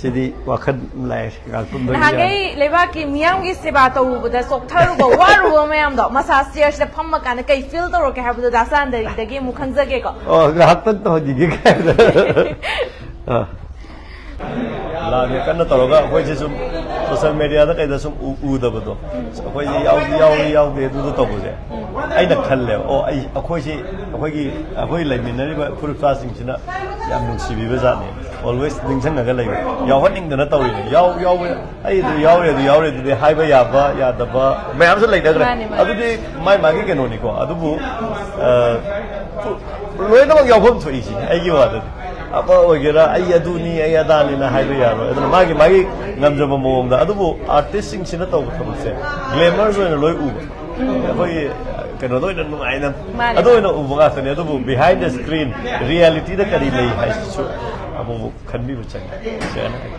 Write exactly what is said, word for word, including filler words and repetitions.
ꯍꯥꯏꯗꯤ ꯋꯥꯈꯜ ꯂꯥꯛꯑꯦ ꯉꯥꯛꯇꯪꯗꯒꯤ꯫ ꯅꯍꯥꯟꯈꯩ ꯂꯩꯕꯥꯛꯀꯤ ꯃꯤꯌꯥꯝꯒꯤ ꯁꯦꯕꯥ ꯇꯧꯔꯨꯕꯗ ꯆꯣꯛꯊꯔꯨꯕ, ꯋꯥꯔꯨꯕ ꯃꯌꯥꯝꯗꯣ ꯃꯁꯥ ꯆꯤꯌꯔꯁꯤꯗ ꯐꯝꯃ ꯀꯥꯟꯗ ꯀꯩ ꯐꯤꯜ ꯇꯧꯔꯛꯀꯦ ꯍꯥꯏꯕꯗꯨ ꯗꯥ ꯆꯥꯟꯗꯅꯤꯗꯒꯤ ꯑꯃꯨꯛ ꯈꯪꯖꯒꯦꯀꯣ꯫ ꯑꯣ, ꯉꯥꯏꯍꯥꯛꯇꯪ ꯇꯧꯍꯟꯈꯤꯒꯦ ꯀꯥꯏꯅ꯫ ꯑꯥ꯫ ꯂꯥꯟꯒ ꯀꯟꯅ ꯇꯧꯔꯒ ꯑꯩꯈꯣꯏꯁꯦ ꯁꯨꯝ ꯁꯣꯁꯦꯜ ꯃꯦꯗꯤꯌꯥꯗ ꯀꯩꯗ ꯁꯨꯝ ꯎ- ꯎꯗꯕꯗꯣ, ꯑꯩꯈꯣꯏꯁꯦ ꯌꯥꯎꯗꯤ ꯌꯥꯎꯏ ꯌꯥꯎꯗꯦ ꯑꯗꯨꯗ ꯇꯧꯕꯁꯦ ꯑꯩꯅ ꯈꯜꯂꯦꯕ꯫ ꯑꯣ, ꯑꯩ ꯑꯩꯈꯣꯏꯁꯤ ꯑꯩꯈꯣꯏꯒꯤ ꯑꯩꯈꯣꯏ ꯂꯩꯃꯤꯟꯅꯔꯤꯕ ꯐꯨꯔꯨꯞ ꯆꯥꯁꯤꯡꯁꯤꯅ ꯌꯥꯝ ꯅꯨꯡꯁꯤꯕꯤꯕ ꯖꯥꯠꯅꯤ, ꯑꯣꯜꯋꯦꯁ ꯅꯤꯡꯁꯤꯡꯉꯒ ꯂꯩꯕ, ꯌꯥꯎꯍꯟꯅꯤꯡꯗꯅ ꯇꯧꯔꯤꯅꯦ꯫ ꯌꯥꯎ ꯌꯥꯎꯕ ꯑꯩ ꯑꯗꯨ ꯌꯥꯎꯔꯦ, ꯑꯗꯨ ꯌꯥꯎꯔꯦ, ꯑꯗꯨꯗꯤ ꯍꯥꯏꯕ ꯌꯥꯕ ꯌꯥꯗꯕ ꯃꯌꯥꯝꯁꯨ ꯂꯩꯅꯈ꯭ꯔꯦ꯫ ꯃꯥꯅꯦ, ꯃꯥꯅꯦ꯫ ꯑꯗꯨꯗꯤ ꯃꯥꯏ ꯃꯥꯒꯤ ꯀꯩꯅꯣꯅꯤꯀꯣ꯫ ꯑꯗꯨꯕꯨ ꯑ, ꯂꯣꯏꯅꯃꯛ ꯌꯥꯎꯐꯝ ꯊꯣꯛꯏꯁꯤ ꯑꯩꯒꯤ ꯋꯥꯗꯗꯤ꯫ ꯑꯃ ꯑꯣꯏꯒꯦꯔꯥ, ꯑꯩ ꯑꯗꯨꯅꯤ, ꯑꯩ ꯑꯗꯥꯅꯤꯅ ꯍꯥꯏꯕ ꯌꯥꯔꯣꯏ꯫ ꯑꯗꯨꯅ ꯃꯥꯒꯤ ꯃꯥꯒꯤ ꯉꯝꯖꯕ ꯃꯑꯣꯡꯗ꯫ ꯑꯗꯨꯕꯨ ꯑꯥꯔꯇꯤꯁꯁꯤꯡꯁꯤꯅ ꯇꯧꯕ ꯊꯕꯛꯁꯦ ꯒ꯭ꯂꯦꯃꯔꯁ ꯑꯣꯏꯅ ꯂꯣꯏ ꯎꯕ, ꯑꯩꯈꯣꯏꯒꯤ ꯀꯩꯅꯣꯗ ꯑꯣꯏꯅ ꯅꯨꯡꯉꯥꯏꯅ ꯃꯥꯅꯦ꯫ ꯑꯗꯨ ꯑꯣꯏꯅ ꯎꯕ ꯉꯥꯛꯇꯅꯤ꯫ ꯑꯗꯨꯕꯨ ꯕꯤꯍꯥꯏꯟ ꯗ ꯁ꯭ꯀ꯭ꯔꯤꯟ ꯔꯤꯌꯦꯂꯤꯇꯤꯗ ꯀꯔꯤ ꯂꯩ ꯍꯥꯏꯁꯤꯁꯨ ꯑꯃꯨꯛ ꯑꯃꯨꯛ ꯈꯟꯕꯤꯕ ꯆꯪꯉꯤ꯫ ꯁꯦꯡꯅ ꯍꯥꯏꯒꯦ꯫